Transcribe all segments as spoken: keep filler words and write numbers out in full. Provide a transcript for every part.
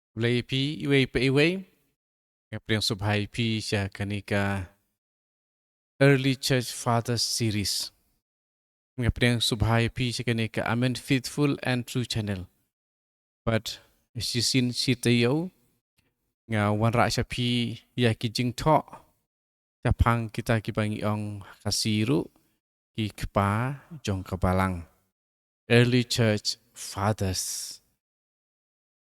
Khublei ïa phi iwei pa iwei. Nga pdiang sngewbha ïa phi sha kane ka Early Church Fathers Series. Nga pdiang sngewbha ïa phi sha kane ka Amen Faithful and True Channel. Bad shisien shi taïew nga wanrah sha phi ïa ki jingthoh shaphang kita kiba ngi ong ha Khasi ruh ki kpa jong ka balang, Early Church Fathers.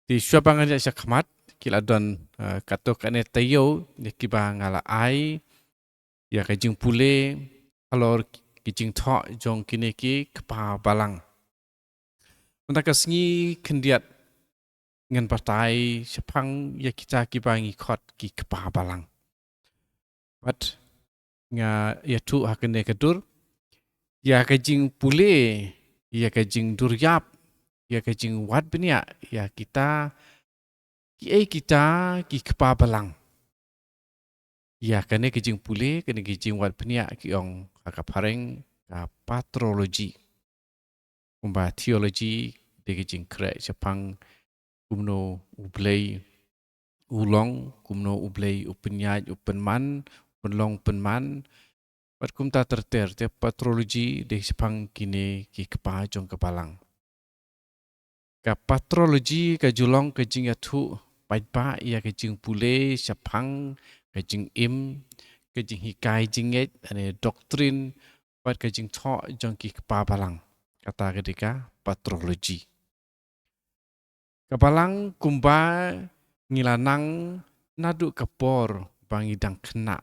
Te shuwa ba ngan ïaid shakhmat, ki la don, eh, katto katne taïew ïa kiba nga la ai ïa ka jingpule halor ki jingthoh jong kine ki kpa balang. Mynta ka sngi khyndiat ngan batai shaphang ïa kita kiba ngi khot ki kpa balang. Bad nga ïathuh ha kane ka dur ïa ka jingpule, ïa ka jingdur ïap, ïa ka jingwad bniah ïa kita, kiei kita ki kpa balang. Ïa kane ka jingpule, kane ka jingwad bniah ki ong ha ka phareng ka patrology. Kumba theology dei ka jingkhreh shaphang kumno U Blei u long, kumno U Blei u pynïaid, u pynman, u pynlong, pynman. Bad kumta ter ter, te patrology dei shaphang kine ki kpa jong ka balang. Ka patrology ka ju long ka jingïathuh paidbah ïa ka jingpule shaphang ka jingim, ka jinghikai jingngeit, ane doctrine, bad ka jingthoh jong ki kpa balang. Kata ka dei ka patrology. Ka balang kumba ngi la nang naduh ka por ba ngi dang khynnah,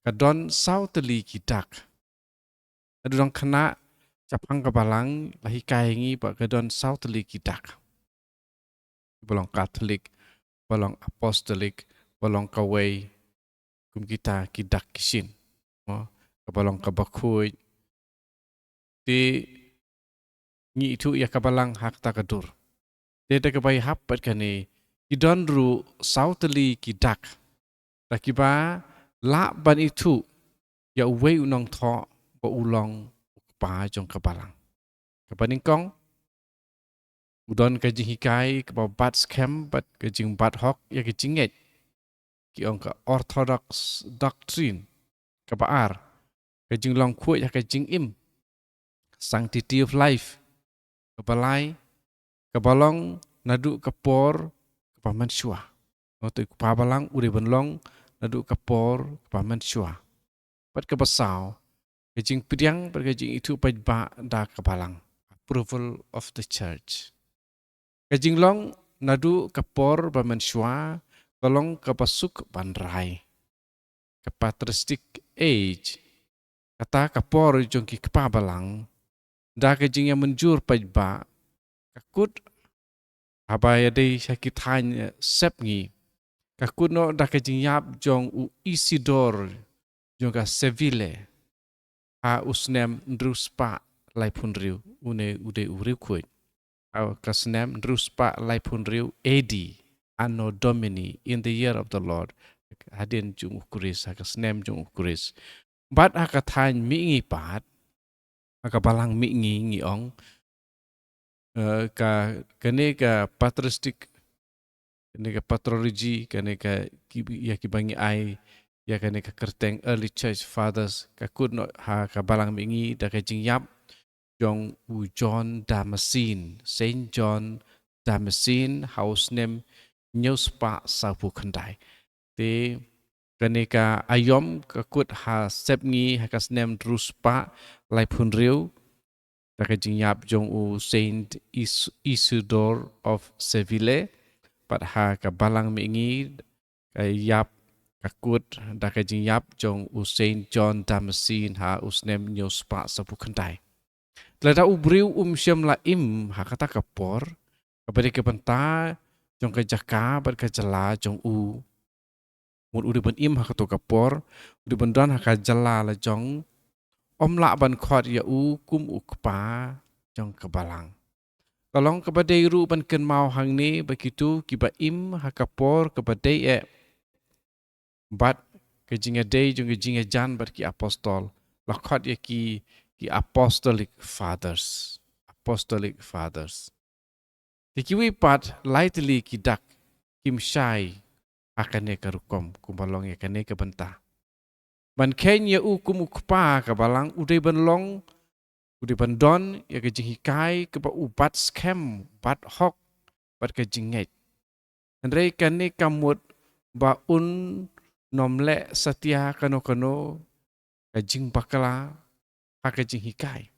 ka don saw tylli ki dak. Naduh dang khynnah, shaphang ka balang la hikai ngi ba ka don saw tylli ki dak. Kiba long Katholik, ba long Apostolik, ba long kawei kum kita ki dak ki shin. Mo, kaba long kaba khuid. Te ngi ithuh ïa ka balang ha kata ka dur. Te da kaba ïahap bad kane, ki don ruh saw tylli ki dak da kiba lah ban ithuh ïa uwei u nongthoh ba u long u kpa jong ka balang. Kaba nyngkong, u don ka jinghikai kaba bat skhem bad ka jingbat hok ïa ka jingngeit, ki ong ka orthodox doctrine. Kaba ar, ka jinglong khuid ha ka jingim, sanctity of life. Kaba lai, kaba long naduh ka por kaba mynshuwa. Nga tu kpa balang u dei ban long naduh ka por kaba mynshuwa. Bad kaba saw, ka jingpdiang bad ka jingithuh paidbah da ka balang, approval of the church. Ka jinglong naduh ka por ba mynshuwa ka long kaba suk ban rai. Ka patristic age, kata ka por jong ki kpa balang, da ka jingïamynjur paidbah, ka kut haba ïadei sha ki thaiñ, eh, sepngi, ka kut noh da ka jingïap jong u Isidor jong ka Seville ha u snem hynriew spah laiphew hynriew, une u dei u riewkhuid. Ha ka snem hynriew spah laiphew hynriew A D, Anno Domini, in the year of the Lord, hadien jong u Khrist, ha ka snem jong u Khrist. Bad ha ka thaiñ mihngi pat, ha ka balang mihngi ngi ong, eh, ka, kane ka patristic, kane ka patrology, kane ka ki, ïa kiba ngi ai ïa kane ka kyrteng Early Church Fathers, ka kut noh ha ka balang mihngi da ka jingïap jong u John Damascene, Saint John Damascene, ha u snem hynñiew spah sawphew khyndai. Te kane ka aïom ka kut ha sepngi ha ka snem hynriew spah laiphew hynriew, da ka jingïap jong u Saint Is-, Isidore of Seville, bad ha ka balang mihngi ka ïap, ka kut da ka jingïap jong u Saint John Damascene ha u snem hynñiew spah sawphew khyndai. Te lada u briew um shym la im ha kata ka por, kaba dei ka bynta jong ka jaka bad ka jylla jong u, mut u dei ban im ha kato ka por, u dei ban don ha ka jylla la jong, ym lah ban khot ïa u kum u kpa jong ka balang. Ka long kaba dei ruh ban kynmaw hangne ba kito kiba im ha ka por kaba dei eh bad ka jingïadei jong ka jingïajan bad ki apostol, la khot ïa ki, ki apostolic fathers. Apostolic fathers. Te kiwei pat lai tylli ki dak kim shai ha kane ka rukom kumba long ïa kane ka bynta. Ban kheiñ ïa u kum u kpa ka balang u dei ban long, u dei ban don ïa ka jinghikai kaba u bat skhem, bat hok, bat ka jingngeit. Hynrei kane kam mut ba un nym leh satia kano kano ka jingbakla ha ka jinghikai.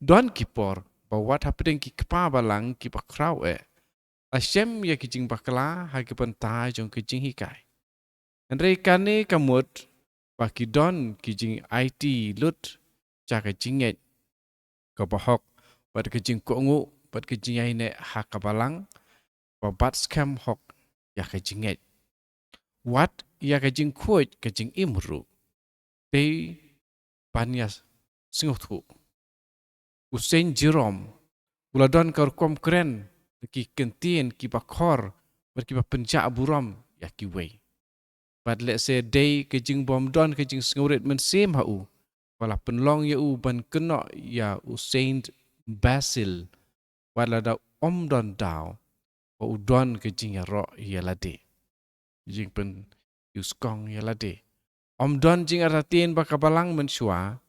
Don ki por ba wat hapdeng ki kpa balang kiba khraw eh la shem ïa ki jingbakla ha ki bynta jong ka jinghikai. Hynrei kane kam mut ba ki don ki jingaiti lut sha ka jingngeit kaba hok, bad ka jingkohnguh, bad ka jingïaineh ha ka balang, ba bat skhem hok ïa ka jingngeit. Wat ïa ka jingkhuid ka jingim ruh dei ban ïa sngewthuh. U Saint Jerome u la don ka rukom kren da ki kyntien kiba khor bad kiba pynjah burom ïa kiwei. Bad lehse dei ka jingbym don ka jingsngewrit mynsiem ha u ba la pynlong ïa u ban kynnoh ïa u Saint Basil, wat lada ym don daw ba u don ka jingïaroh ïa lade, jingpynïuskong ïa lade. Ym don jingartatien ba ka balang mynshuwa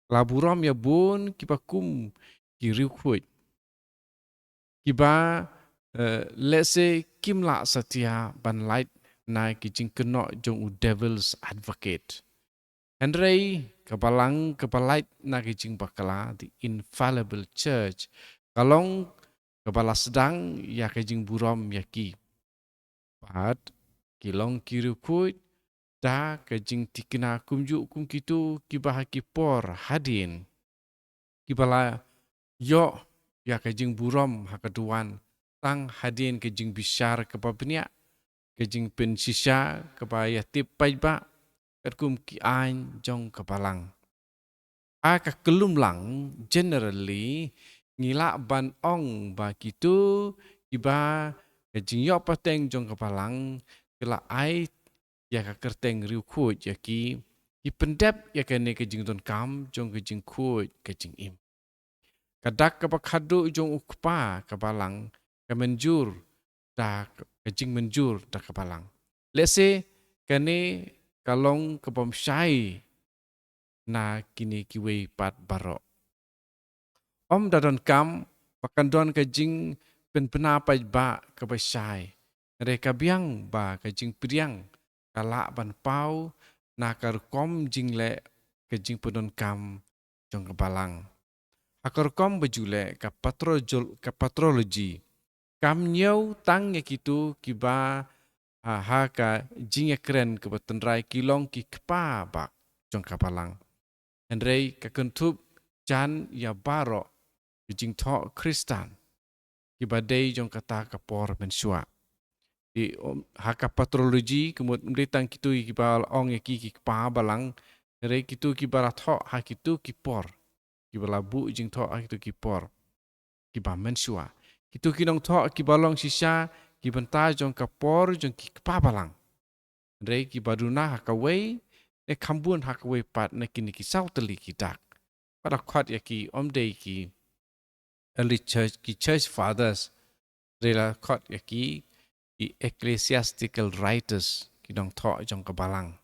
la burom ïa bun kiba kum ki riewkhuid kiba, eh, lehse kim lah satia ban lait na ki jingkynnoh jong u Devil's Advocate. Hynrei ka balang kaba lait na ki jingbakla, the infallible church, ka long kaba la sdang ïa ka jingburom ïa ki. Bad ki long ki riewkhuid da ka jingtikna kumjuh kum kito kiba ha ki por hadien kiba la ïoh ïa ka jingburom ha ka duwan tang hadien ka jingbishar kaba bniah, ka jingpynshisha kaba ïatip paidbah katkum ki aiñ jong ka balang. Ha ka kyllum lang, generally, ngi lah ban ong ba kito kiba ka jingïoh pateng jong ka balang ki la ai ïa ka kyrteng riewkhuid ïa ki, ki pyndep ïa kane ka jingdonkam jong ka jingkhuid ka jingim. Ka dak kaba khadduh jong u kpa ka balang ka mynjur da ka jingmynjur da ka balang. Lehse kane ka long kabym shai na kine kiwei pat baroh. Ym da donkam ba kan don ka jingpynbna paidbah kaba shai. Hynrei ka biang ba ka jingpdiang ka lah ban paw na ka rukom jingleh ka jingpyndonkam jong ka balang. Ha ka rukom ba ju leh ka patrojol-, ka patrology kam ñiew tang ïa kito kiba, ah, ha ka jingïakren kaba tynrai ki long ki kpa bak jong ka balang. Hynrei ka kynthup jan ïa baroh ki jingthoh Khristan kiba dei jong kata ka por mynshuwa. Te, um, ha ka patrology ka mut ym dei tang kito kiba la ong ïa ki ki kpa balang, hynrei kito kiba la thoh ha kito ki por, kiba la buh jingthoh ha kito ki por kiba mynshuwa. Kito ki nongthoh kiba long shisha ki bynta jong ka por jong ki kpa balang. Hynrei kiba duna ha kawei ne kham bun ha kawei pat na kine ki saw tylli ki dak. Ba la khot ïa ki ym dei ki early church, ki church fathers, hynrei la khot ïa ki ki ecclesiastical writers, ki nongthoh jong ka balang.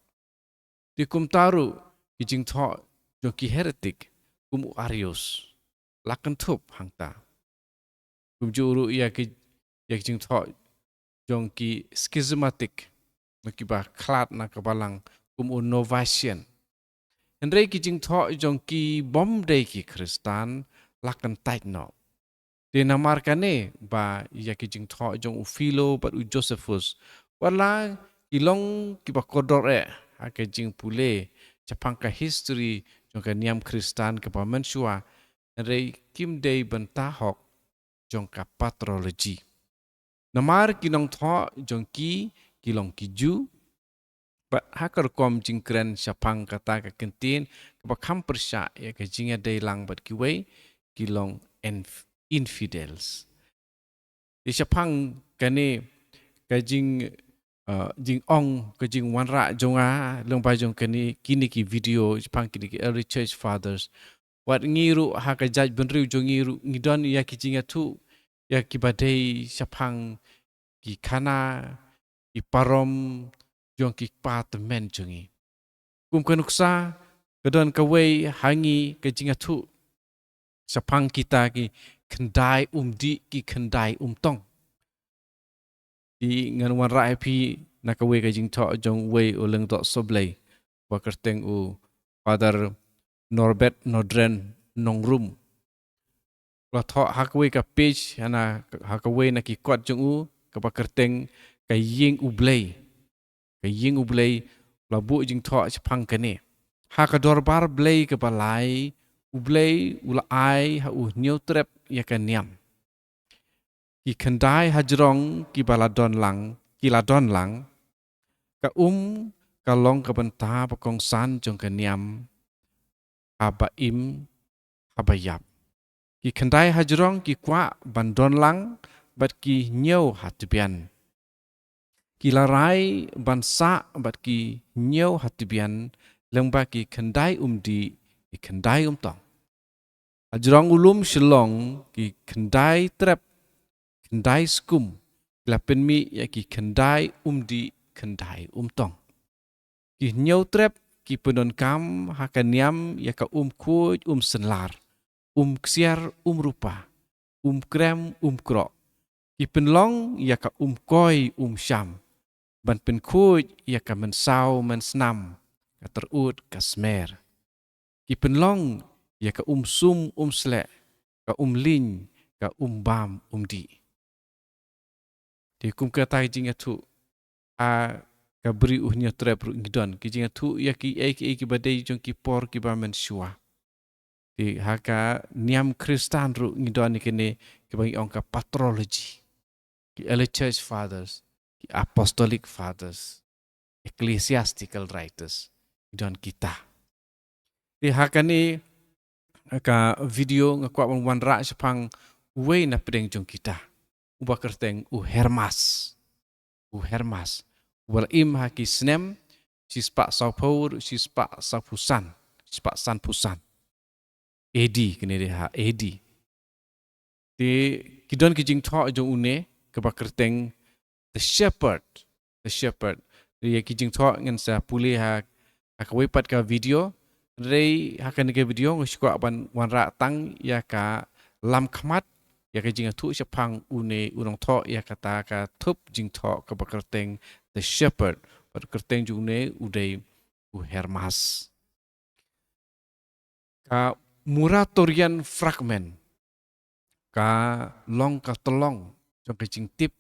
Te kumta ruh ki jingthoh jong ki heretic kum u Arius la kynthup hangta. Kumjuh ruh ïa ki, ïa ki jingthoh jong ki schismatic, na kiba khlad na ka balang kum u Novatian. Hynrei ki jingthoh jong ki bym dei ki Khristan la kyntait noh. Te namar kane ba ïa ki jingthoh jong u Philo bad u Josephus, wat la ki long kiba kordor eh ha ka jingpule shaphang ka history jong ka niam Khristan kaba mynshuwa, hynrei kim dei bynta hok jong ka patrology. Namar ki nongthoh jong ki ki long ki Jiw, bad ha ka rukom jingkren shaphang kata ka kyntien kaba kham pyrshah ïa ka jingïadei lang bad kiwei, ki long inf-, infidels. Te shaphang kane ka jing, uh, jingong, ka jingwanrah jong nga lyngba jong kane, kine ki video shaphang kine ki early church fathers. Wat ngi ruh ha ka jaitbynriew jong ngi ruh ngi don ïa ki jingïathuh ïa kiba dei shaphang ki khana, ki parom jong ki kpa tymmen jong ngi. Kum ka nuksa, ka don kawei ha ngi ka jingïathuh shaphang kita ki khyndai um dih, ki khyndai um tong. Te ngan wanrah ïa phi na kawei ka jingthoh jong uwei u lyngdoh sohblei ba kyrteng u Father Norbert Nodren Nongrum. U la thoh ha kawei ka page, ha na, ha kawei na ki kot jong u, kaba kyrteng Ka Ïing U Blei. Ka Ïing U Blei, u la buh jingthoh shaphang kane. Ha ka dorbar Blei kaba lai, U Blei u la ai ha u Hynñiewtrep ïa ka niam. Ki khyndai hajrong kiba la don lang, ki la don lang. Ka um ka long ka bynta ba kongsan jong ka niam, haba im, haba ïap. Ki khyndai hajrong ki kwah ban don lang bad ki hynñiew ha tbian. Ki la rai ban sah bad ki hynñiew ha tbian, lyngba ki khyndai um dih, ki khyndai um tong. Hajrong u lum Shillong, ki khyndai trep, khyndai skum, ki la pynmih ïa ki khyndai um dih, khyndai um tong. Ki Hynñiewtrep ki pyndonkam ha ka niam ïa ka um khuid um synlar, um ksiar um rupa, um krem um kroh. Ki pynlong ïa ka um koi um sham, ban pynkhuid ïa ka mynsaw mynsnam, ka tyrud ka smer. Ki pynlong ïa ka um sum um sleh, ka um lin, ka um bam um dih. Te kum kata ka jingïathuh, ha ka bri u Hynñiewtrep ruh ngi don ki jingïathuh ïa kiei kiei kiba dei jong ki por kiba mynshuwa. Te ha ka niam Khristan ruh ngi don ïa kine kiba ngi ong ka patrology. Ki early church fathers, ki apostolic fathers, ecclesiastical writers, ngi don kita. Te ha kane ka video nga kwah ban wanrah shaphang uwei na pdeng jong kita, uba kyrteng u Hermas. U Hermas. Uba la im ha ki snem shispah sawphew, shispah sawphew san, shispah sanphew san. A D, kane dei ha A D. Te ki don ki jingthoh jong une kaba kyrteng The Shepherd. The Shepherd. Te ïa ki jingthoh ngan sa pule ha, ha kawei pat ka video. Hynrei ha kane ka video nga shu kwah ban wanrah tang ïa ka lamkhmat, ïa ka jingïathuh shaphang une u nongthoh ïa kata ka thup jingthoh kaba kyrteng The Shepherd. Bad kyrteng jong une u dei u Hermas. Ka Muratorian fragment ka long ka tyllong jong ka jingtip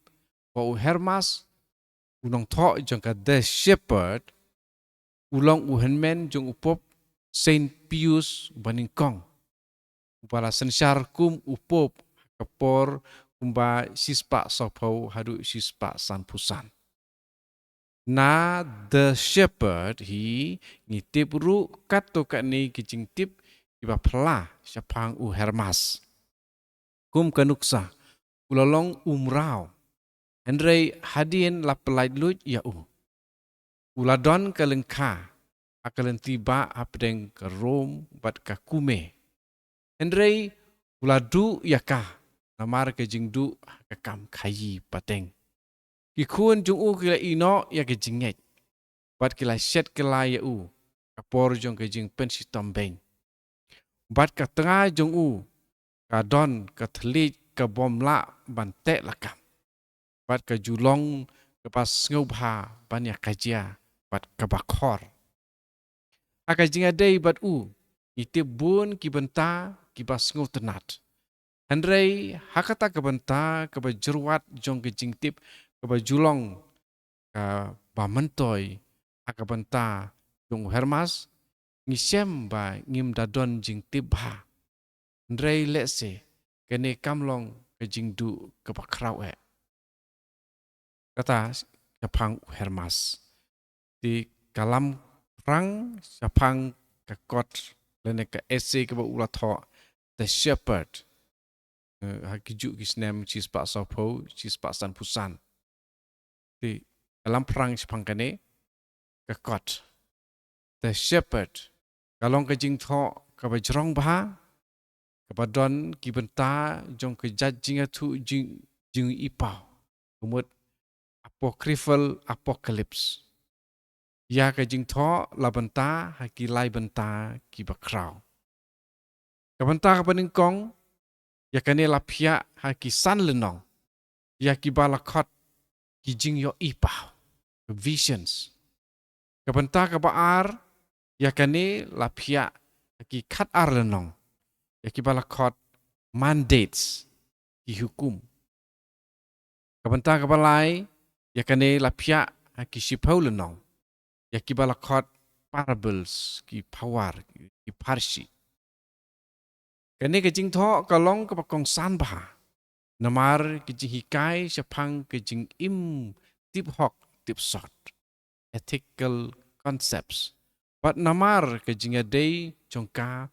ba u Hermas, u nongthoh jong ka The Shepherd, u long u hynmen jong u Pope Saint Pius ba nyngkong, uba la synshar kum u Pope ha ka por kumba shispah sawphew haduh shispah sanphew san. Na The Shepherd hi ngi tip ruh katto katne ki jingtip kiba phylla shaphang u Hermas. Kum ka nuksa, u la long u mraw. Hynrei hadien la pyllait luid ïa u. U la don ka lyngkha ha ka lynti bah hapdeng ka Rom bad ka Kume. Hynrei u la duh ïa ka namar ka jingduh ha ka kam khaïi pateng. Ki khun jong u ki la ïehnoh ïa ka jingngeit bad ki la shet kylla ïa u ka por jong ka jingpynshitom beiñ. Bad ka tnga jong u ka don ka thylliej ka bym lah ban teh lakam, bad ka ju long kaba sngewbha ban ïa ka jia bad kaba khor. Ha ka jingïadei bad u ngi tip bun ki bynta kiba sngewtynnat. Hynrei ha kata ka bynta kaba jyrwat jong ka jingtip kaba ju long kaba myntoi ha ka bynta jong u Hermas, ngi shem ba ngim da don jingtip bha. Hynrei lehse kane kam long ka jingduh kaba khraw eh. Kata shaphang u Hermas. Te ka lamphrang shaphang ka kot lane ka essay kaba u la thoh The Shepherd. Eh, ha ki juh ki snem shispah sawphew, shispah sanphew san. Te ka lamphrang shaphang kane ka kot The Shepherd ka long ka jingthoh kaba jrong bha, kaba don ki bynta jong ka jait jingïathuh jing, jingïohipaw. Ka mut Apocryphal Apocalypse. Ïa ka jingthoh la bynta ha ki lai bynta kiba khraw. Ka bynta kaba nyngkong, ïa kane la phiah ha ki san lynnong, ïa kiba la khot ki jingïohi paw, visions. Ka bynta kaba ar, ïa kane la phiah ha ki khat ar lynnong, ïa kiba la khot mandates, ki hukum. Ka bynta kaba lai, ïa kane la phiah ha ki shiphew lynnong, ïa kiba la khot parables, ki pharshi, ki pharshi. Kane ka jingthoh ka long kaba kongsan bha namar ka jinghikai shaphang ka jingim tip hok tip sot, ethical concepts, bad namar ka jingïadei jong ka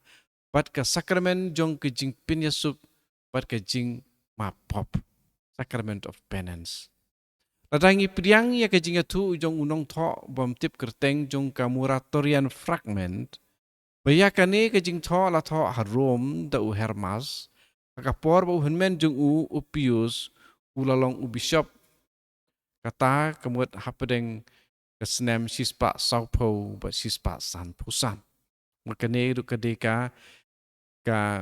bad ka sakramen jong ka jingpynïasuk bad ka jingmap pop, sacrament of penance. Lada ngi pdiang ïa ka jingïathuh jong u nongthoh bym tip kyrteng jong ka Muratorian Fragment, ba ïa kane ka jingthoh la thoh ha Rome da u Hermas ha ka por ba u hynmen jong u, u Pius, u la long u bishop, kata ka mut hapdeng ka snem shispah sawphew bad shispah sanphew san. Bad kane ruh ka dei ka, ka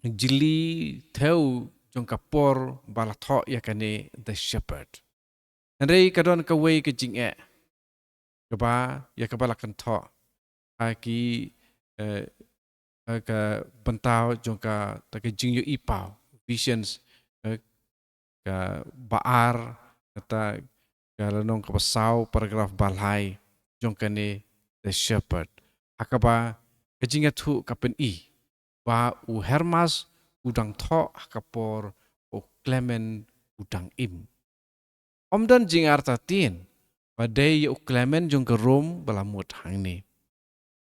jylliew jong ka por ba la thoh ïa kane The Shepherd. Hynrei ka don kawei ka jingeh kaba, ïa kaba la kynthoh ha ki, eh, ha ka bynta jong kata ka jingïohi paw, visions, eh, kaba ar, kata ka lynnong kaba saw, paragraph ba lai jong kane The Shepherd, ha kaba ka jingïathuh ka pyni ba u Hermas u dang thoh ha ka por u Clement u dang im. Ym don jingartatien ba dei ïa u Clement jong ka Rome ba la mut hangne.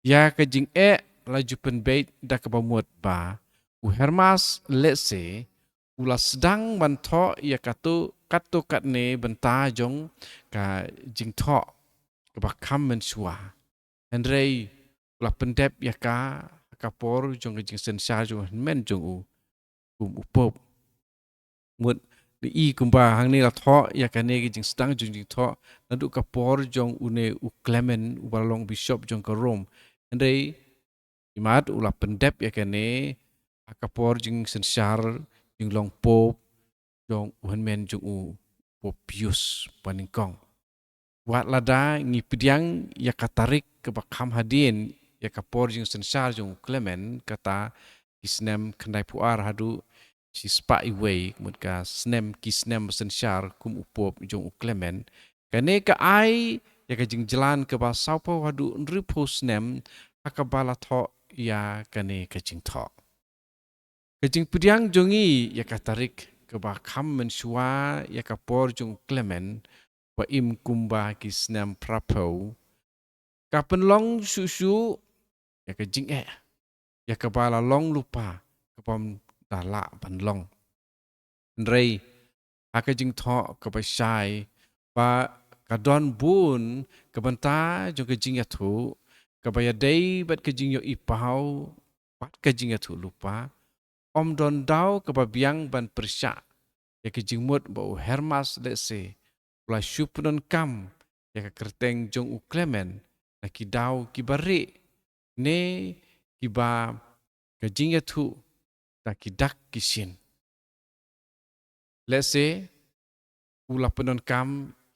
Ïa ka jingeh la ju pynbeit da kaba mut ba u Hermas lehse u la sdang ban thoh ïa kato, kato katne bynta jong ka jingthoh kaba kham mynshuwa. Hynrei u la pyndep ïa ka ha ka por jong ka jingsynshar jong u hynmen jong u kum u pope. Mut, i kumba hangne la thoh ïa kane ka jingsdang jong jingthoh naduh ka por jong une u Clement uba la long bishop jong ka Rome. Hynrei imat u la pyndep ïa kane ha ka por jingsynshar jinglong pope jong u hynmen jong u, Pope Pius ba nyngkong. Wat lada ngi pdiang ïa ka tarik kaba kham hadien ïa ka por jingsynshar jong u Clement, kata ki snem khyndaiphew ar haduh shispah iwei, mut ka snem, ki snem ba synshar kum u pope jong u Clement, kane ka ai ïa ka jingjlan kaba sawphew haduh hynriewphew snem ha kaba la thoh ïa kane ka jingthoh. Ka jingpdiang jong ngi ïa ka tarik kaba kham mynshuwa ïa ka por jong u Clement ba im kumba ki snem phraphew, ka pynlong shuh shuh ïa ka jingeh ïa kaba la long lypa, kabym da lah ban long. Hynrei ha ka jingthoh kaba shai ba ka don bun ka bynta jong ka jingïathuh kaba ïadei bad ka jingïohi paw bad ka jingïathuh lypa, ym don daw kaba biang ban pyrshah ïa ka jingmut ba u Hermas lehse u la shu pyndonkam ïa ka kyrteng jong u Clement na ki daw kiba rieh ne kiba ka jingïathuh da ki dak ki shin. Lehse u la pyndonkam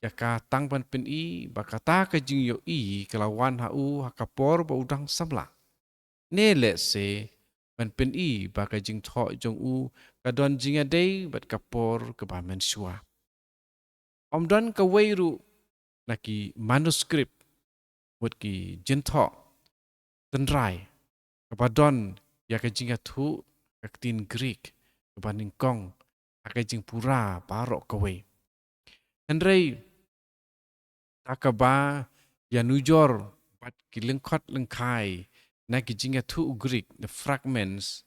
ïa ka tang ban pyni ba kata ka jingïohi ka la wan ha u ha ka por ba u dang samla. Ne lehse ban pyni ba ka jingthoh jong u ka don jingïadei bad ka por kaba mynshuwa. Ym don kawei ruh na ki manuscript, mut ki jingthoh tynrai, kaba don ïa ka jingïathuh ka ktien Greek kaba nyngkong ha ka jingpura baroh kawei. Hynrei da kaba ïanujor bad ki lyngkhot lyngkhai na ki jingïathuh Greek, the fragments,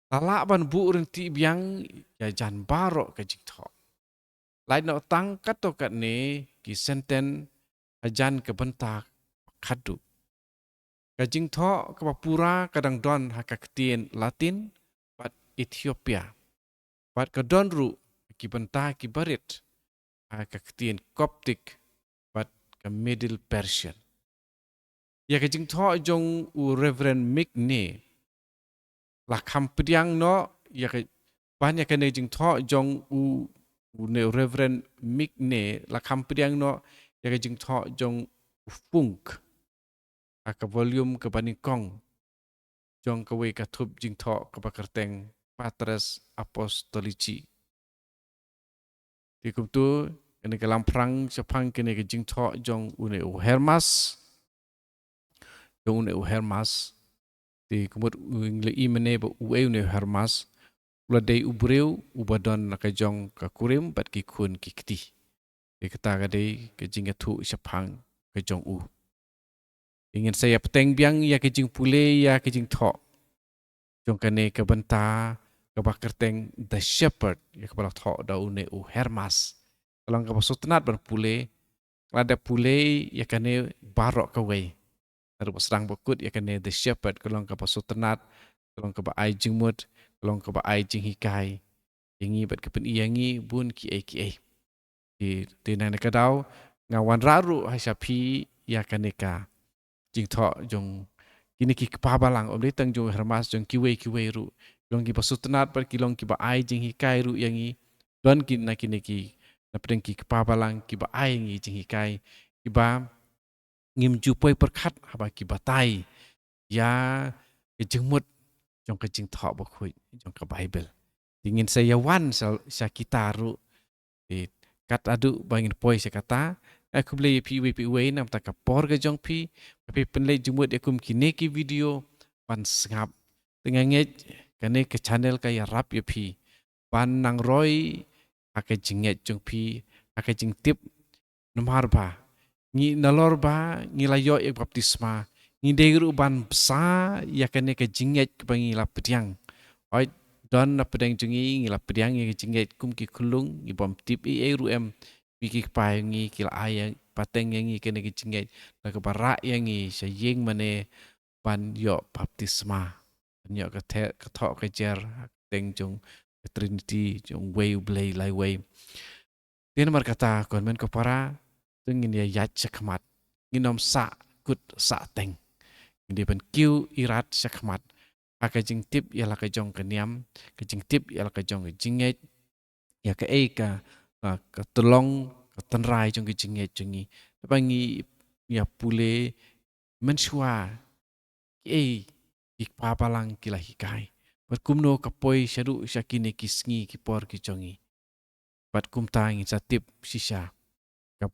la lah ban buh ryntih biang ïa jan baroh ka jingthoh. Lait noh tang katto katne ki senten hajan ka bynta khatduh. Ka jingthoh kaba pura ka dang don ha ka ktien Latin bad Ethiopia, bad ka don ruh ki bynta kiba rit ha ka ktien Coptic bad ka Middle Persian. Ïa ka jingthoh jong u Reverend Migne la kham pdiang noh ïa ka, ban ïa kane jingthoh jong u, u ne Reverend Migne la kham pdiang noh ïa ka jingthoh jong u Funk ha ka volume kaba nyngkong jong kawei ka thup jingthoh kaba kyrteng Patres Apostolici. Te kumta, kane ka lamphrang shaphang kane ka jingthoh jong une u Hermas, jong une u Hermas. Te kumta u ngi la i mynne ba uei une u Hermas, u la dei u briew uba don la ka jong ka kurim bad ki khun ki kti. Te kata ka dei ka jingïathuh shaphang ka jong u. Te ngin sa ïa bteng biang ïa ka jingpule ïa ka jingthoh jong kane ka bynta kaba kyrteng The Shepherd, ïa kaba la thoh da une u Hermas. Ka long kaba sngewtynnat ban pule, lada pule ïa kane baroh kawei. Naduh ba sdang ba kut ïa kane The Shepherd, ka long kaba sngewtynnat, ka long kaba ai jingmut, ka long kaba ai jinghikai ïa ngi bad ka pyni ïa ngi bun kiei kiei. Te, te na kane ka daw nga wanrah ruh ha sha phi ïa kane ka jingthoh jong kine ki kpa balang, ym dei tang jong u Hermas, jong kiwei kiwei ruh. Ki long kiba sngewtynnat bad ki long kiba ai jinghikai ruh ïa ngi. Don ki na kine ki, na pdeng ki kpa balang kiba ai ïa ngi jinghikai, kiba ngim ju poi pyrkhat haba ki batai ïa ka jingmut jong ka jingthoh bakhuid jong ka Baibl. Te ngin sa ïa wan sha, sha kita ruh. Te kat haduh ba ngin poi sha kata, nga khublei ïa phi uwei pa uwei namar ka por ka jong phi ba phi pynleit jingmut ïa kum kine ki video ban sngap. Te nga ngeit kane ka channel ka ïarap ïa phi ban nang roi ha ka jingngeit jong phi, ha ka jingtip. Namar ba ngi, nalor ba ngi la ïoh ïa ka baptisma, ngi dei ruh ban bsa ïa kane ka jingngeit kaba ngi la pdiang. Hooid, don na pdeng jong ngi, ngi la pdiang ïa ka jingngeit kum ki khunlung, ngi bym tip ei ei ruh em. Phi ki kpa ïa ngi ki la ai ïa, pateng ïa ngi kane ka jingngeit, la kaba rah ïa ngi sha ïing mane ban ïoh baptisma, ban ïoh ka the-, ka thoh ka jer ha ka kyrteng jong ka Trinity, jong uwei U Blei la iwei. Te namar kata ko hynmen ko para, to ngin ïa ïaid shakhmat. Ngin ym sah kut sah teng. Ngin dei ban kiew irat shakhmat ha ka jingtip ïa la ka jong ka niam, ka jingtip ïa la ka jong ka jingngeit, ïa kaei ka, ka, ka tyllong, ka tynrai jong ka jingngeit jong ngi. Te ba ngi ïa pule mynshuwa kiei ki kpa balang ki la hikai, bad kumno ka poi shaduh sha kine ki sngi ki por ki jong ngi. Bad kumta ngin sa tip shisha ka,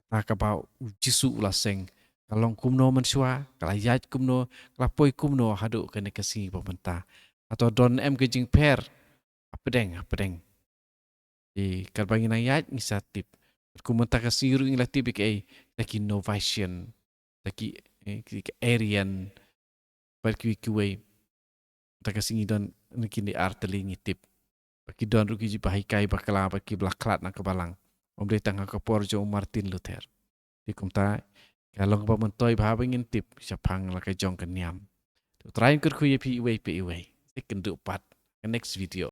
kata kaba U Jisu u la seng ka long kumno mynshuwa, ka la ïaid kumno, ka la poi kumno haduh kane ka sngi ba mynta. Hato don em ka jingpher? Hapdeng, hapdeng. Te katba ngi nang ïaid ngi sa tip. Bad kum mynta ka sngi ruh ngi la tip ïa kaei, da ki Novatian, da ki, eh, ki, ki Arian, bad kiwei kiwei. Mynta ka sngi don na kine ar tylli ngi tip. Bad ki don ruh kiba hikai bakla, bad kiba la khlad na ka balang. Ym dei tang ha ka por jong u Martin Luther. Te kumta ka long kaba myntoi bha ba ngin tip shaphang la ka jong ka niam. Te U Trai un kyrkhu ïa phi iwei pa iwei. Te kynduh pat ka next video.